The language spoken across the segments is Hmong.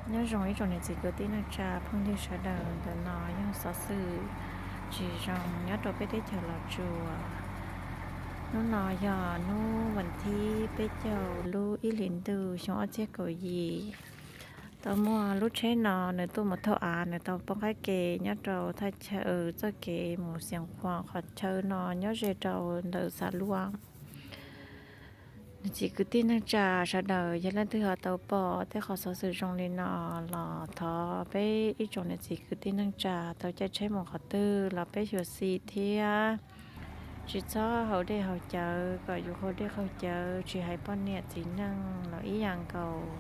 Nyob zoo ib tsoom niam txiv kwv tij neej tsa phooj ywg sawv daws, ntawm no yog xov xwm tsis zoo nyob rau peb teb chaws Los Tsuas. Hnub no yog hnub vas thib peb caug lub ib hlis ntuj xyoo ob txhiab kaum yim. Tau muaj lub tsheb no nws tuaj mus thauj av, nws tau poob qab ke nyob rau thaj chaw txoj kev mus Xias Khuam, qhov chaw no nyob ze rau ntawm Xav Luam. Niam txiv kwv tij neej tsa sawv daws, yog leej twg ho tau pom tej qhov xov xwm zoo li no los thov peb ib tsoom niam txiv kwv tij neej tsa tau caij tsheb mus qhov twg los peb xyuam xim thiab tsis txhob haus dej haus cawv, kom yus qaug dej qaug cawv, tsis hais poj niam txiv neej los ib yam nkaus.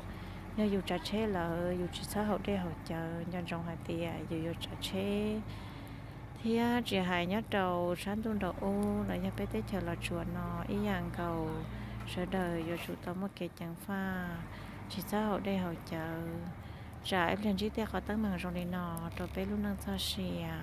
Yog yus tsav tsheb lawm yus tsis txhob haus dej haus cawv, nco ntsoov hais tias yus yuav tsav tsheb. Thiab tsis hais nyob rau sab ntuj nraum ub los yog peb teb chaws Los Tsuas no ib yam nkaus, sawv daws yuav tsum tau muaj kev ceev faj, tsis txhob haus dej haus cawv, tsam ib pliag ntsib tej qhov teeb meem zoo li no rau peb lub neej txoj sia.